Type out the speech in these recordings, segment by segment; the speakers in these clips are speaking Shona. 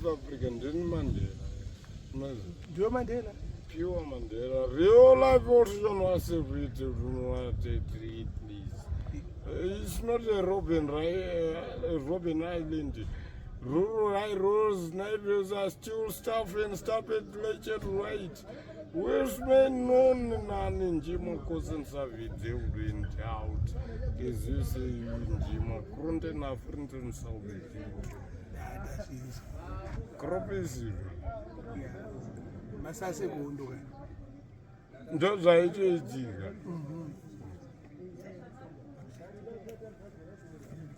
South Africa ndini Mandela. Ndiwe Mandela? Pure Mandela. Real life also wasekuite please. It's not a Robben, Robben Island. Rural roads, neighbors are still staff and stop at Lechet right. Wesmen known nani njimo kosen savidze in doubt. Izise njimo krunte na frunten salvete. Crop is Masase kuhondo kana. Ndozvaitoitika.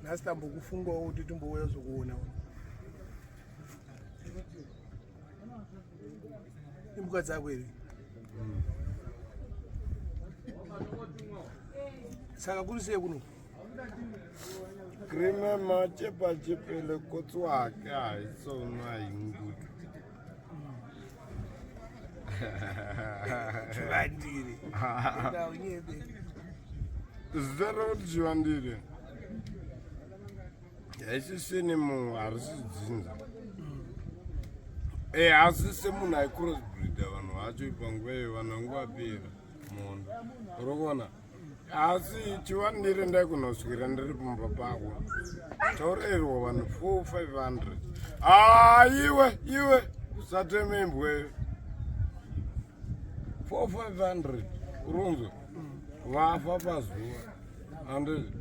Nhasi tambokufungawo kuti timbouya zokuona. Imbuka dzako here? Saka kuri sei kuno? Krime machepa chepele kotswake haisona ingutu. Chivandire. Enda unyebe. Zita rekuti chivandire haisisini munhu harisi dzinza. Eh, asi semunhu aicrossbreeder vanhu vacho panguva iyo vanhu vangu vapera muhondo. Uri kuona? Asi chivandire ndaikunoswera ndiri pamba pako. Taurerwa vanhu 4 500. Ah, iwe iwe usateme imbwa iwe. 4 500 urunzwa vafa pazuva handiti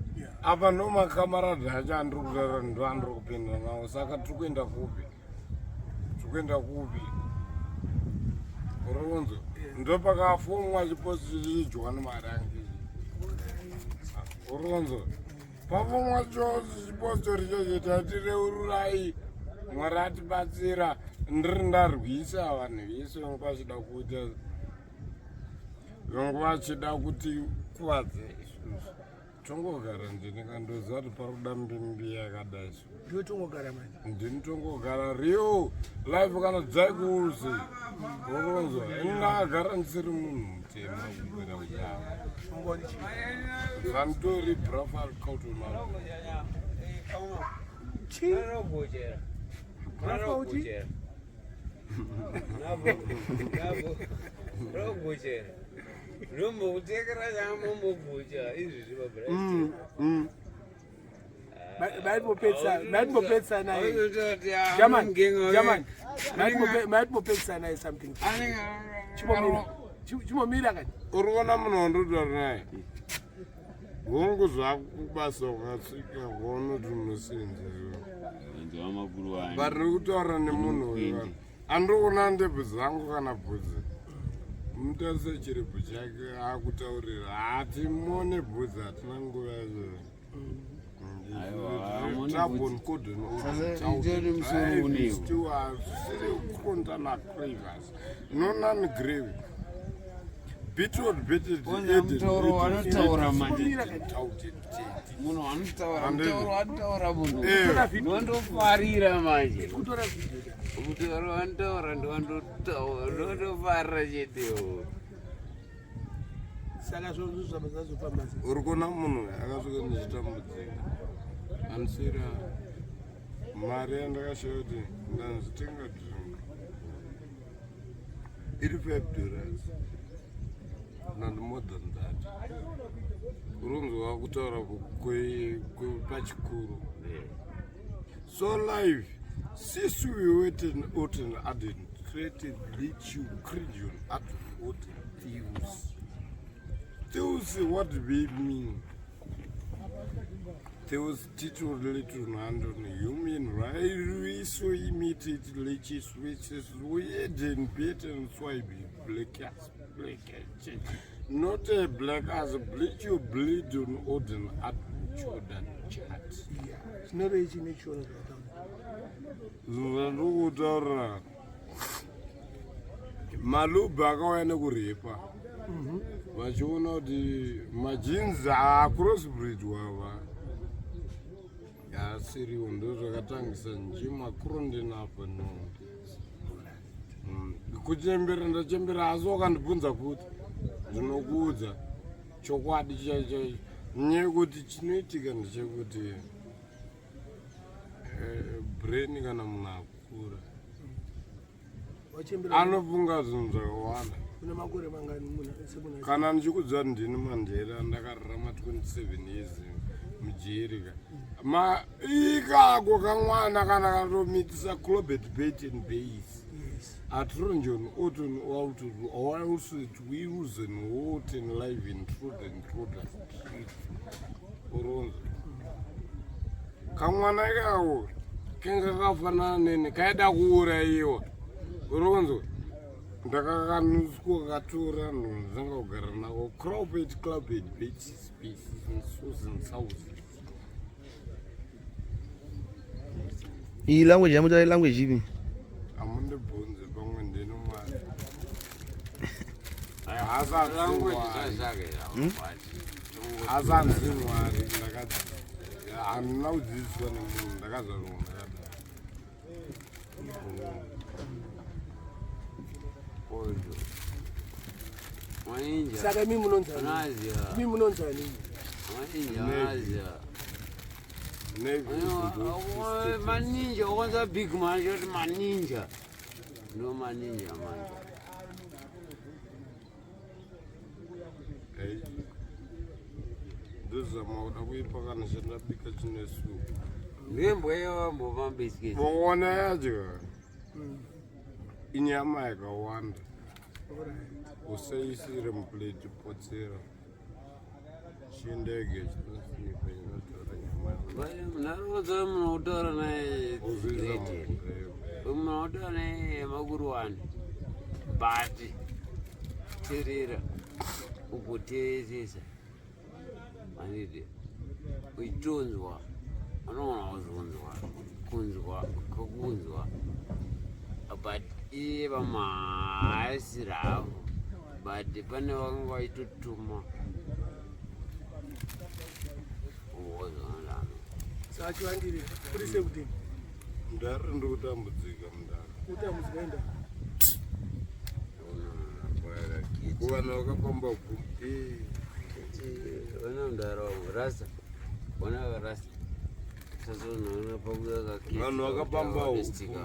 apa ndo makamaradhi acho andiri kutaura ndo andiri kupinda nawo saka tiri kuenda kupi tiri kuenda kupi urunzwa ndo pakafomwa chipositi chijohani marangi urunzwa pafomwa chose chipostori chocho tatirerurai mwari atibatsira ndiri ndarwisa vanhu vese vanga vachida kuita vanga vachida kuti kuvadze isusu tongogara ndini kandoziva kuti pari kuda mbimbi yakadai so Ndiwe tongogara manje. ndini tongogara real life kana dzaikuuzi ukunzwa ini ndakagara ndisiri munhu mutema kubvira kudhara Ungori chii? zvanditori brafal cautonal Chii? Rafa uchi? Ndombokutekera chamombogucha izvi zvibabra. Maimbopedzisa naye. German, German. Maimbopedzisa naye something. Chimomira. Chimomira kani. Uri kuona munhu wandotaura naye hongu zvako kubasa ukasvika kuona kuti unosenza but uri kutaura nemunhu uyu andiri kuona ndebvu dzangu kana bvudzi mutarise chirebvu chake akutaurira hatimone bvudzi hatina nguva yacho. Aiwa, hamuna Trouble bvudzi. cordon Sasa itori musoro unewo. Kontana cravers nonan grave beetroot beated Konza mutauro wanotaura manje. Chimomira kani. Munhu anotaura Handiti. mutauro anotaura munhu. Eh. Ndondofarira manje. Kutora video. Mutauro wanotaura ndondofarira chetewo. Saka zvozvo zvazofamba sei? Uri kuona munhu akasvika ndichitambudzika anisira mari yandakashaya kuti ndanzitenga drink iri $5 and more than that urunzwa kutaura pachikuru so life since we waited out and added created little creation at what thieves thieves what we mean thieves tito little hand on human right so imitate leches which is weird and bit and swipe black ass black ass not a black as bleach you bleed on odin at Jordan chat. Zvinorei chine chiona zvakataura. Zvandikutaura malubha akauya nekurepa vachiona kuti majinzi acrossbridge wava asiriwo ndozvakatangisa njima kurondinapa no kuchembera ndachembera asi wakandibvunza kuti ndinokuudza chokwadi chaicho nyaya yekuti chinoitika ndechekuti brain kana munhu akura. Wachembera. Anofunga zvinhu zvakawanda. Une makore mangani munhu semunhu? Kana ndichikuziva ndini Mandela, ndakararama 27 years mujeri ka. Ma ikako kamwana kana katomitisa Clobet Baton Base. Yes. Atronjon Oton Walton Walsit Wilson Walton Live in Truth and Truth Street. Uronzo. Kamwana ikako kenga kafanana neni kaida kuurayiwa. Uronzo. Ndakakanutswa katora nhunzi kugara nako Cropet Clubet Beaches Spaces and Susan South. Iyi language yamuta language ipi? Amundibvunze pamwe ndini Mwari. Language zvazvake. Asanzi Mwari, ndakadzi handina kudzidziswa nemunhu, ndakazvarwa ndakadaro. Ojo. Maninja. Saka imi munonzani? Unaziva. Imi munonzani? Maninja unaziva. Navy. Maninja ukwanza big man choti maninja. Ndo maninja manje. Hey. Ndozama kuda kuipa kana chandabika chine supu. Ndembwa yewamboma biscuits. Maona yadya inyama yakawanda. Alright. Usaisire muplate, potsera chindege chinosinipa chinotora nyama. Narodza munhu kutaura naye Uzoisa great here. mumvura. Munhu kutaura naye makuruwani. But teerera ugoteeresa handiti uchitonzwa unogona kuzonzwa kunzwa kokunzwa, but iye vamwe haasiri havo, but pane vanga vaitotuma wozonzano. Saka chivandire kuri sekudini? Ndari ndikutambudzika mundari. Utambudzika enda. Kuvanhu vakafamba bvumi. Ona mudaro wangu rasta, ona rasta sazonoona pakuya. Vanhu vakapamba upfumi.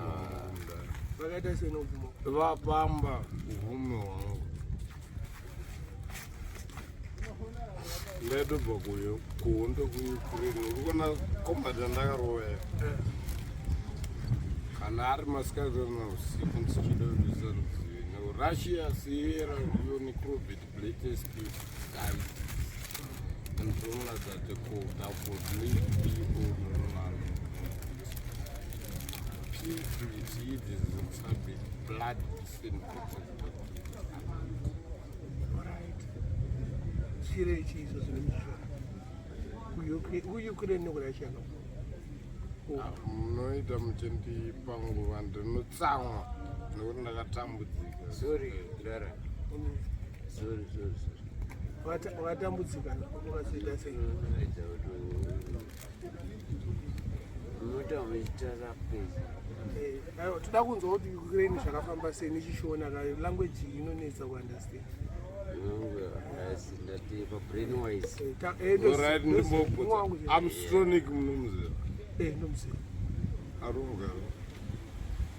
Vakaita sei nobvuma? Vapamba upfumi hwangu. Ndaitobva kuyo kuhondo kuUkraine, urikuona combat yandakaroya kana ari masikati na usiku ndichida kuisa ruzivi neRussia Sierra Leone Crobit Blates Guys and Blood. Alright. Chire ichi izvo zvine muchishona. KuUkraine nekuRussia ka. Munoita muchindipa nguva, ndinotsamwa nekuti ndakatambudzika. Sorry dara, sorry, sorry, sorry. Wakatambudzika wakazoita sei? Unoita kuti unoita muchitara pesa. Aiwa, toda kunzwa kuti Ukraine zvakafamba sei nechishona ka, language inonetsa kuunderstand. Asi ndati pabrain wise. Alright, ndimbobvunza Armstronic, munomuziva? Ndomuziva. Ari kugara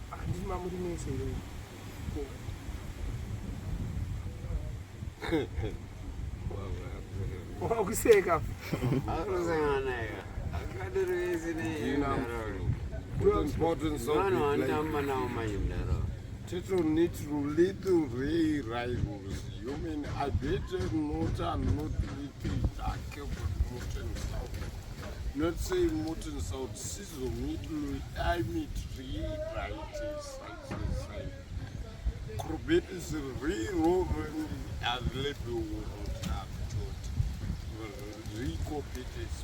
Handiti mamuri mese iyoyo? Wakuseka. Akurosangana naye akadorowese. Important. Vanhu vanotamba navo manje mudaro. Tittle nitro little ray rivals. You mean I better not and not little dark but molten south. Not say molten south sizzle middle I meet rewrite side side. Krubet is re-roven as label up to recopied space.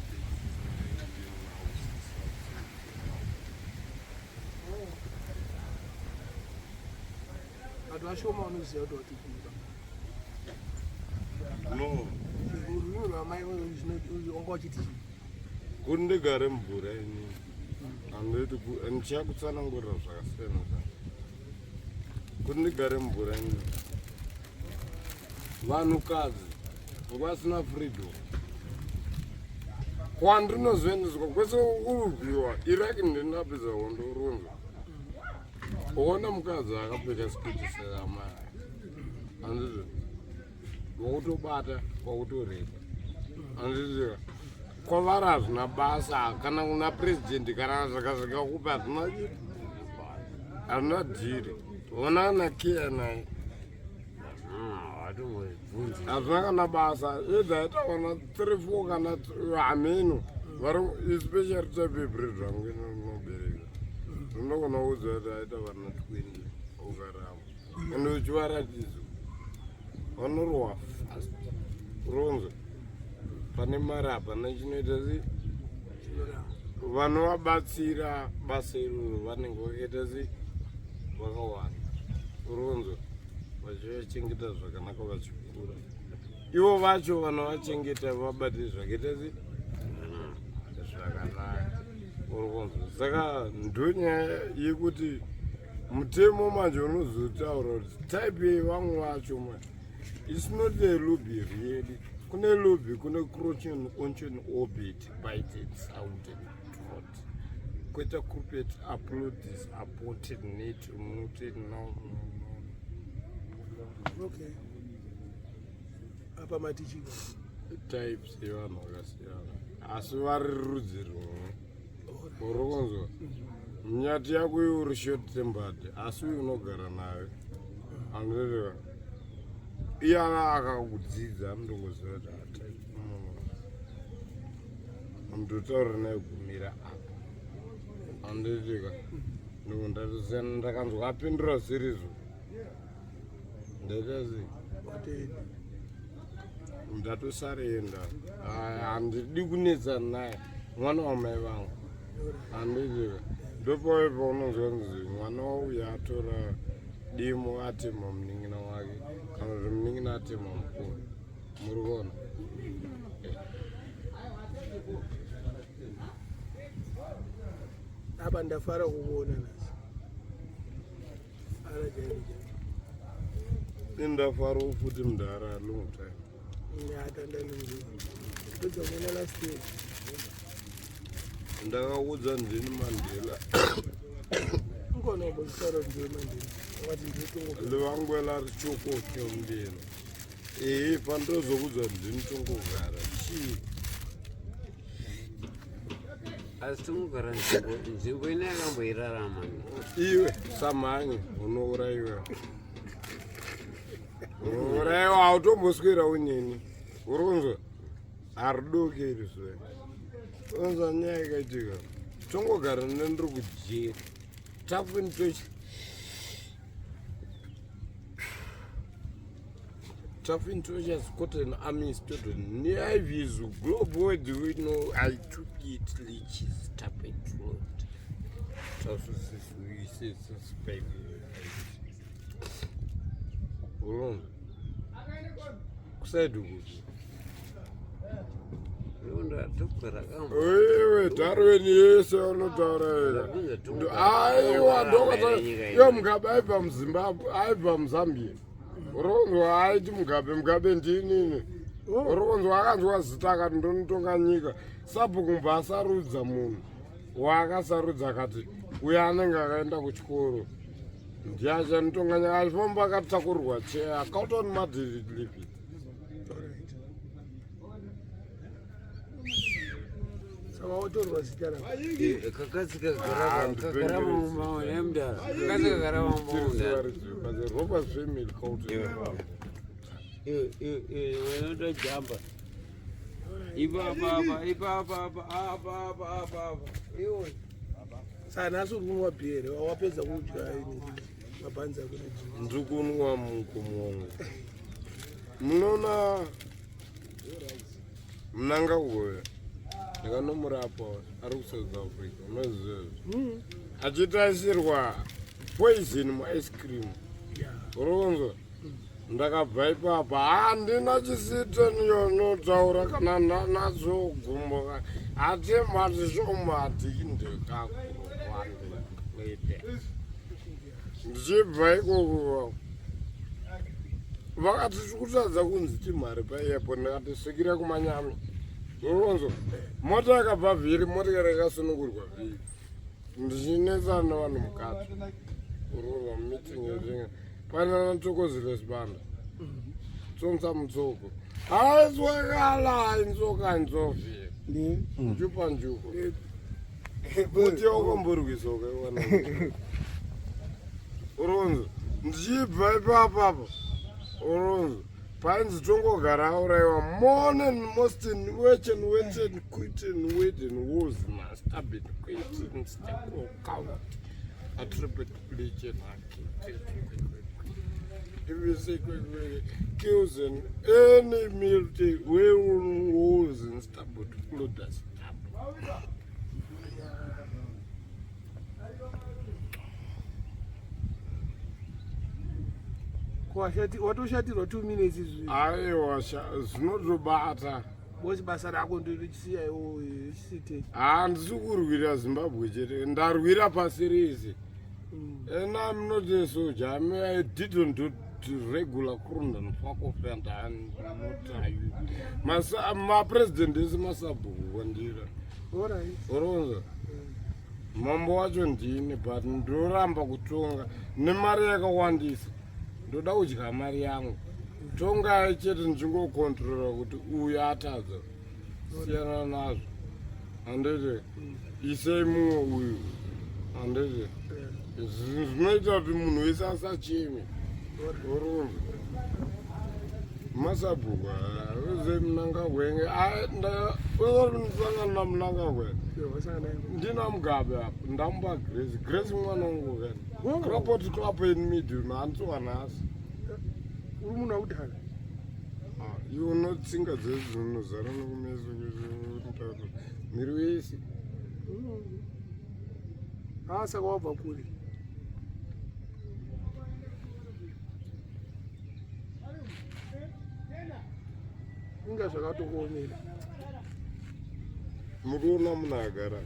Vanhu vashoma vanoziva kuti watikura. No. Rurimi rwamai wanga uchiti chii? Kuti ndigare mvura ini handiti ndichakutsanangurira zvakasiyana siyana. Kuti ndigare mvura ini, vanhukadzi vasina freedom kwandinozoendeswa kwese kurwiwa Iraq, ndinapedza hondo runzo. Uona mukadzi akapfeka sikiti seamai, handiti? Wakutobata, wakutorepa, handiti? Kwavari hazvina basa, kana kuna president, kana zvakazvikakupa hazvina, hazvina dhiri. Ona kana keya naye. Hazvina kana basa. Either aita vana three, four, kana hameno vari, especially type yebreed rangu inobereka. Unogona kuudza kuti aita vana 20, ukaramba ende uchivaratidza, vanorohwa fast. Ronzo pane mari hapana chinoita sei. Vanovabatsira basa iroro vanenge vakaita sei, vakawanda. Ronzo vachivachengeta zvakanaka, vachikura, ivo vacho vanovachengeta vabate zvakaita sei, zvakanaka. Uri kunzwa? Saka ndonyaya yekuti mutemo manje unozotaura kuti type yevamwe vacho manje, it's not a lobby really. Kune lobby, kune crouching, onchen, orbit, bite and sound and trot, kweta croupet, applaudis, aborted, net, noted. No, no, no. Okay, apa mati chiko? Types yevanhu vakasiyana, asi vari rudzi rumwe. Uri kunzwa? Nyati yako iwe uri short tempered, asi uyu unogara nayo, andireva iye akakudzidza, anotokuziva kuti atai ndotaura naye gumira apa, anditika? Ndiko ndatosiyana, ndakanzwa apindura sirizvo, ndaita sei? Watenda. Ndatosarenda, handidi kunetsana naye, mwana wamai vangu, handitika? Ndopauye paunonzwa nzi mwana wauya atora demo, atema munin'ina wake, kana kuti munin'ina atema mukuru. Muri kuona? Apa ndafara kukuona nhasi, ara chaiko chaiko. Indafarawo futi mudhara, long time. Atandalungu pedza kuona last year. Ndakaudza ndini Mandela. Ngona umbozvitaura kuti ndiwe Mandela, wakati ndiwe Tongo. Livangwela richokotyo mbino ehe, pandozokudza ndini tongogara chii? Asi tongogara nzvimbo ino yakamboirarama. Iwe samhanye, unourayiwa, unourayiwa, hautomboswera unyeni. Uri kunzwa? Haridoki iri zuva. Unzwa nyaya ikaitika, tongogara nendiri kujeri tafunitochi. Tough Introduce Cotton Army Student Near Global. Do we know I took it leeches tap it road. Suspect. Urunza. Kusaidi kuti. Ronda togara kamba. Wewe Darwin yese unotaura here? Aiwa, ndokata iwe Mugabe aibva muZimbabwe, aibva muZambia. Uri kunzwa? Aiti Mugabe, Mugabe ndinini. Uri kunzwa? Akanzwa zita akati ndonotonga nyika. Sabhuku mbva asarudza munhu waakasarudza, akati uyo anenge akaenda kuchikoro ndiye achanotonga nyika. Achifamba akatakurwa cheya Carlton Madrid. Alright. Saka watorwa zita rako. Kakatsi kagara mumba nemudara. Kakatsi kagara mumba mudara. Robert family Carlton. Unotojamba. Ipapa apa, ipapa apa, apa apa apa apa. Iwe. Saka nhasi uri kunwa bhiere, wapedza kudya ini mabhanzi ako nejini? Ndiri kunwa mukomongo. Munoona Mnangagwa ndakanomurapa ari kuSouth Africa, unoziva, achitaisirwa poison muice cream. Uri kunzwa? Ndakabva ipapa, handina chisiteniyonotaura kana natsogumbuka, hatimati shomati ndekakurwandekuite. Ndichibva ikoko vakati tikutadza kunzi timhari paiyepo. Ndikati svikira kumanyami. Uronzo mota yakabva vhiri, motikari yakasunungurwa vhiri, ndichinetsana nevanhu mukati. Tinge panana Thokozile Sibanda. Tsonsa Mutsoko. Azwakala inzoka nzovi. Njupa njupa. Kuti wakamborwisoka iwana. Uronzo. Ndichibva ipapapo. Uronzo. Painzi tongogara auraiwa monen mostin wechen wechen quiten weden wos mastabin quitin steko count attribute blechen kills and any milty wos and stabut cludas. Watoshatirwa 2 minutes izvi. Aiwa, zvinotobata. Bosi, basa rako ndirichisiya iwo richisite. Handisi kurwira Zimbabwe chete, ndarwira pasi rese. And I'm not a soldier. I didn't do regular crundon fuck off and I'm not mapresident ese masabhuku kwandira. Uronza mambo wacho ndini, but ndoramba kutonga nemari yakawandisa. Ndoda kudya mari yangu, tongai chete, ndichingokontrora kuti uyu atadza, siyana nazvo, handiti? Isei mumwe uyu, handiti? Zvinoita kuti munhu wese asacheme. Urunzi masabhuku uze Mnangagwenge uzosangana naMnangagwenge. Ndina Mugabe apa, ndamupa Grace. Grace mwana wangu kani. Crapot clap in medium handisiwa nhasi. Uri munhu akudhara. Iwe unotsinga dzese dzinozara nekumeso, miri wese. Ah, saka wabva kure. Inga zvakatokuomera. Muriona munhu agara,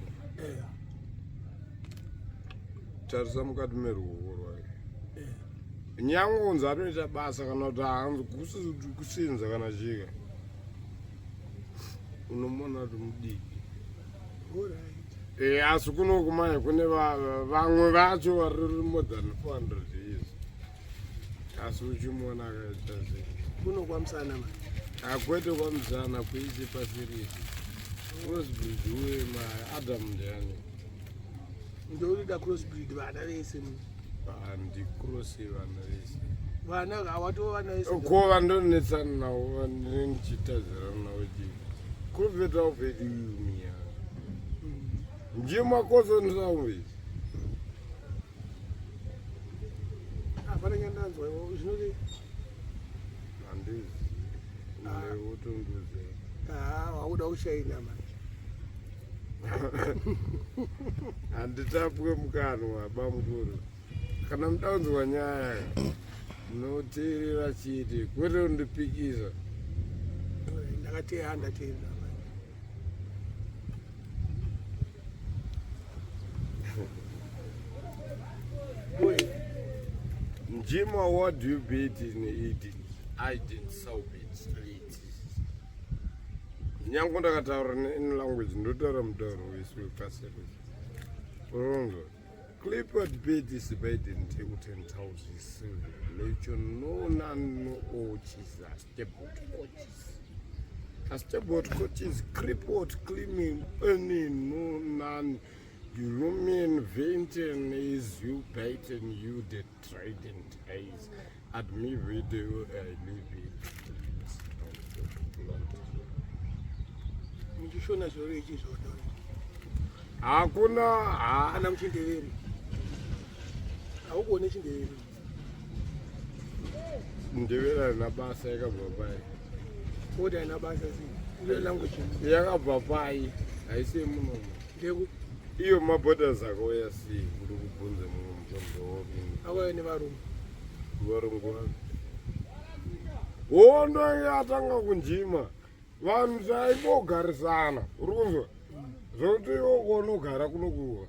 tarisa mukati meruoko rwake. Nyange unzi anoita basa kana kuti haanzi kusenza kana chika, unomuona kuti mudiki. Asi kuno kumanye kune vamwe vacho vari more than 400 years, asi uchimuona akaita sei? Kuno kwamusana ma. Akwete, kwamusana kuisi pasirisi crossbreed uye maAdam ndiani? Ndourida crossbreed vana vese. Handicrossi vana vese. Vana hawatova vana vese. Ko vandonetsana navo, ndichitadzirana navo chii? Kuvetaupediumia njimakozonzauvezi. Hapana nyandanzwa zvinoti. Handizi newotonduze. Ha, wakuda kushaina manje. Handitapwe mukanwa, bamukuru. Kana mudaunzwa nyaya, munoteerera chete, kwete kundipikisa. Ndakateya, ndateerera manje. Oye. Njima, what do you beat in Eden? Iden Saubit. Nyange ndakataura in language, ndotaura mutauro wese wepasirisi. Uronzwa? Clippert Bedis Biden Tekuten Tausis Lecho no nan no ochis astebot coaches. Astebot coaches crippled climbing any no none European Venten is you baiting you the trident eyes at me video I leave it. Muchishona zvoro ichizvoda. Hakuna ha. Kana muchindevere, haukuone chindevere. Ndevera haina basa, yakabva pai? Oti haina basa sei? Iyo language. Yakabva pai? Haisi yemunomo. Ndeku. Iyo maborders akauya sei? Uri kubvunza mumwe mubvunzo wako. Akauya nevarungu. Varungu vapi? Hondo yatanga kunjima, vanhu taimbogarisana, uri kunzwa? Zvokuti iwe unogara kunokuwa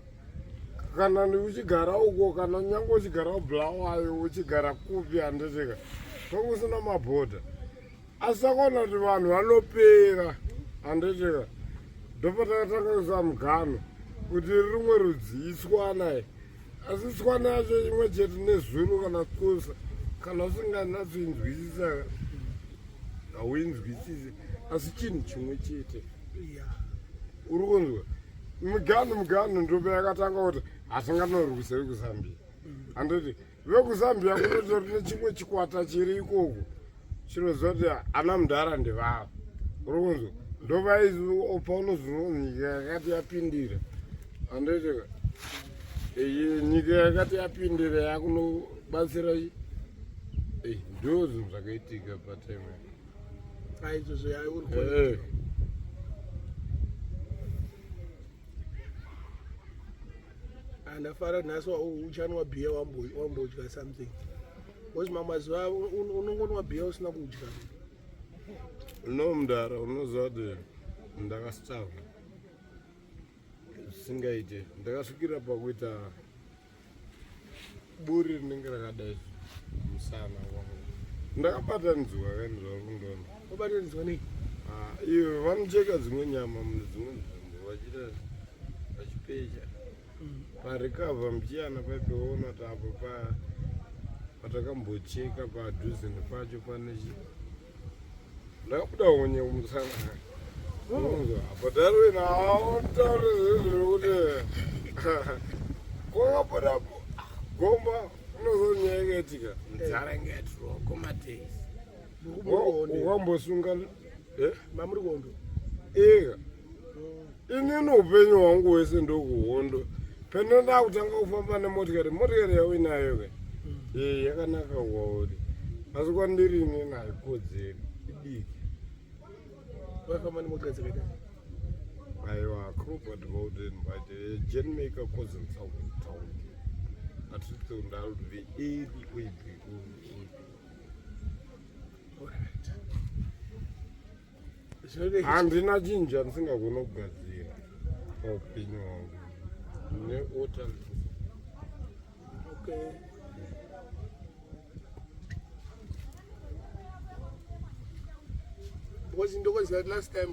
kana uchigara uko, kana nyange uchigara kuBulawayo, uchigara kupi, handisika tokusina mabhodha. Asi takaona kuti vanhu vanopera, handitika? Ndopatakatanga kuisa mugano kuti rimwe rudziiswa naye. Asi Tswana yacho imwe chete neZulu kana Xhosa, kana usinganatsoinzwisisa hauinzwisisi, asi chinhu chimwe chete. Uri kunzwa? Miganhu miganhu ndope yakatanga kuti hatinganorwise vekuZambia. Handiti vekuZambia kunotori nechimwe chikwata chiri ikoko chinoziva kuti ana mudhara ndevavo. Uri kunzwa? Ndovaipaunozonwa nyika yakati yapindira. Handiti iyi nyika yakati yapindira yakunobatsira ndo zvinhu zvakaitika patime. Aizvozvo yauri kuona. Andafara nhasi uchanwa bhiya wambodya something. Because mamwe mazuva unongonwa bhiya usina kudya. No mudara unoziva kuti ndakastarva zvisingaite, ndakasvikira pakuita buri rinenge rakadai musana wangu, ndakabatanidzwa kani zvauri kundiona. Wabatanidzwa nei? Ah, iyo vanocheka dzimwe nyama mune dzimwe nzvimbo vachiita vachipecha parikavha muchiyana paipeona kuti apo patakambocheka padhuze nepacho pane chi ndakabuda honye kumusana. Apa Darwin hautauri zvinhu zvekuti kwakabuda gomba, unozonyaya yakaitika nzara inge yatiroko madays. Ukambosunga Mamuri kuhondo? Ega inini upenyu hwangu hwese ndokuhondo. Pene ndakutanga kufamba nemotikari, motikari yauinayo ke ee yakanaka kwauri, asi kwandiri inini haikodzeri, idiki. Waifamba nemotikari dzakaita sei? Aiwa, Crobert Golden but genmaker cousin South Town atitondalve eri oibvi. Alright. Zvinode Handina chinhu chandisingagona kugadzira paupenyu hwangu neotalent. Okay. Because ndokoziva kuti last time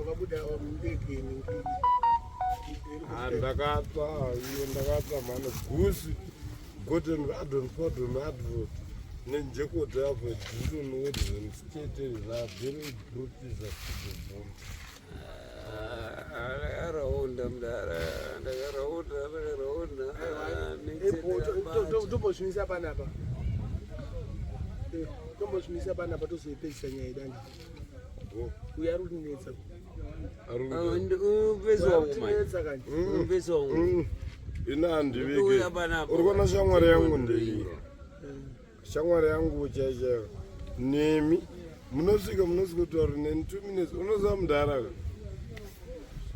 ukabuda mundege. Ndakatsva iyo, ndakatsva mhani gusi goten adon fodon advot nenjekoto yapo dzinonodzenstete zvabvere brutisa tidobom. Ndakaraunda mudara, ndakaraunda, ndakaraunda. Tombozvimisa panapa. Tombozvimisa panapa, tozoipedzisa nyaya yedu. Uyo ari kutinetsa. Upesi wangu manje. Tinetsa kani. Upesi wangu. Ina handivike. Uya panapa. Uri kuona shamwari yangu ndeiyi, shamwari yangu chaichaiyo nemi munosvika munosvika kutaura neni 2 minutes. Unoziva mudhara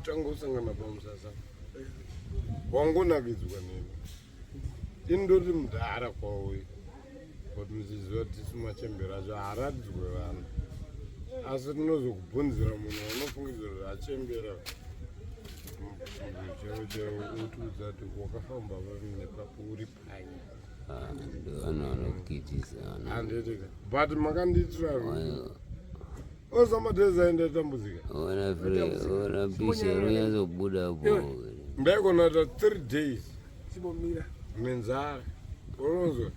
tangosangana pamusasa wangonakidzwa nemi. Ini ndoti mudhara kwauyi, but muchiziva tisu machembero acho haaratidzwe vanhu, asi tinozokubvunzira munhu waunofungidzira kuti achembera chero chero utiudza kuti wakafamba papi nepapo uri pai. Vanhu vanokitisa. Handitika, but makandiitira oza madhezi aenda tambudzika. Ona ona picha rinonyatsobuda po. Ndaigona ta 3 days Chimbomira. nenzara, unonzwa.